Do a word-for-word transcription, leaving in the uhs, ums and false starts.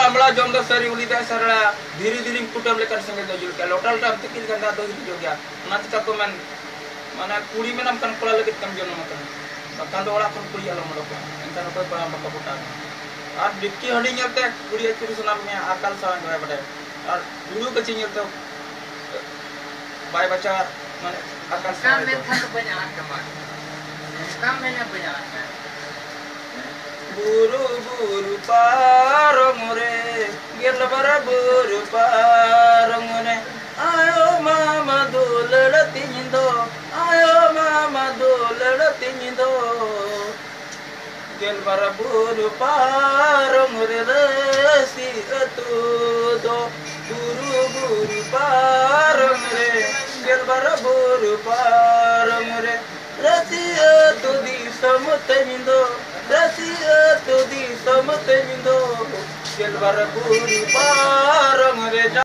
ᱟᱢᱲᱟ ᱡᱚᱢ ᱫᱚ ᱥᱟᱹᱨᱤ ᱩᱞᱤ ᱫᱟᱭ ᱥᱟᱨᱲᱟ, ᱫᱷᱤᱨᱤ ᱫᱷᱤᱨᱤᱢ ᱠᱩᱴᱟᱹᱢ ᱞᱮᱠᱷᱟᱱ ᱥᱮᱸᱜᱮᱞ ᱫᱚ ᱡᱩᱞ ᱜᱮᱭᱟ᱾ ᱞᱚᱴᱟ ᱞᱚᱴᱟᱢ ᱛᱤᱠᱤ ᱞᱮᱠᱷᱟᱱ ᱫᱟᱜ ᱫᱚ ᱦᱤᱨᱤᱡᱚᱜ ᱜᱮᱭᱟ᱾ ᱚᱱᱟ ᱪᱤᱠᱟ ᱠᱚ ᱢᱮᱱ, ᱢᱟᱱᱮ ᱠᱩᱲᱤ ᱢᱮᱱᱟᱢ ᱠᱷᱟᱱ ᱠᱚᱲᱟ ᱞᱟᱹᱜᱤᱫ ᱛᱮᱢ ᱡᱚᱱᱚᱢ ᱟᱠᱟᱱᱟ, ᱵᱟᱠᱷᱟᱱ ᱫᱚ ᱚᱲᱟᱜ ᱠᱷᱚᱱ ᱠᱩᱲᱤ ᱟᱞᱚᱢ ᱚᱰᱚᱠᱚᱜᱼᱟ᱾ ᱮᱱᱠᱷᱟᱱ ᱚᱠᱚᱭ ᱵᱟᱝ ᱵᱟᱠᱚ ᱯᱚᱴᱟᱣ ᱢᱮᱭᱟ᱾ ᱟᱨ ᱵᱤᱴᱤ ᱦᱟᱺᱰᱤ ᱧᱮᱞᱛᱮ ᱠᱩᱲᱤ ᱟᱹᱪᱩᱨ ᱥᱟᱱᱟ ᱢᱮᱭᱟ, ᱟᱨ ᱠᱟᱞ ᱥᱟᱣᱟᱭ ᱵᱟᱭ ᱵᱟᱰᱟᱭᱟ᱾ ᱟᱨ ᱦᱩᱲᱩ ᱜᱟᱹᱪᱷᱤ ᱧᱮᱞᱛᱮ ᱵᱟᱭ ᱵᱟᱪᱷᱟᱣᱟ, ᱢᱟᱱᱮ ᱟᱠᱟᱞ ᱚᱱᱠᱟ ᱥᱟᱣᱟᱭ ᱫᱚ᱾ ᱢᱮᱱᱠᱷᱟᱱ ᱫᱚ ᱵᱟᱹᱧ ᱟᱲᱟᱜ ᱠᱟᱢᱟ᱾ ᱚᱱᱠᱟ ᱢᱮᱱᱟ ᱵᱟᱹᱧ ᱟᱲᱟᱜ ᱠᱟᱢᱟ᱾ ᱵᱩᱨᱩ ᱵᱩᱨᱩ ᱯᱟᱨᱚᱢ ᱨᱮ, ᱜᱮᱞᱵᱟᱨ ᱵᱩᱨᱩ ᱯᱟᱨᱚᱢ ᱨᱮ, ᱟᱭᱳ ᱢᱟᱢᱟ ᱫᱩᱞᱟᱹᱲ ᱛᱤᱧ ᱫᱚ, ᱟᱭᱳ ᱢᱟᱢᱟ ᱫᱩᱞᱟᱹᱲ ᱛᱤᱧ ᱫᱚ᱾ ᱜᱮᱞᱵᱟᱨ ᱵᱩᱨᱩ ᱯᱟᱨᱚᱢ ᱨᱮ ᱨᱟᱹᱥᱤ ᱟᱹᱛᱩ ᱫᱚ, ᱵᱩᱨᱩ ᱵᱩᱨᱩ ᱯᱟᱨᱚᱢ ᱨᱮ, ᱜᱮᱞᱵᱟᱨ ᱵᱩᱨᱩ ᱯᱟᱨᱚᱢ ᱨᱮ, ᱨᱟᱹᱥᱤ ᱟᱹᱛᱩ ᱫᱤᱥᱚᱢ ᱛᱮᱧ ᱫᱚ, ᱨᱟᱹᱥᱤ ᱟᱹᱛᱩ ᱫᱤᱥᱚᱢ ᱛᱮᱧ ᱫᱚ, ᱜᱮᱞᱵᱟᱨ ᱵᱩᱨᱩ ᱯᱟᱨᱚᱢ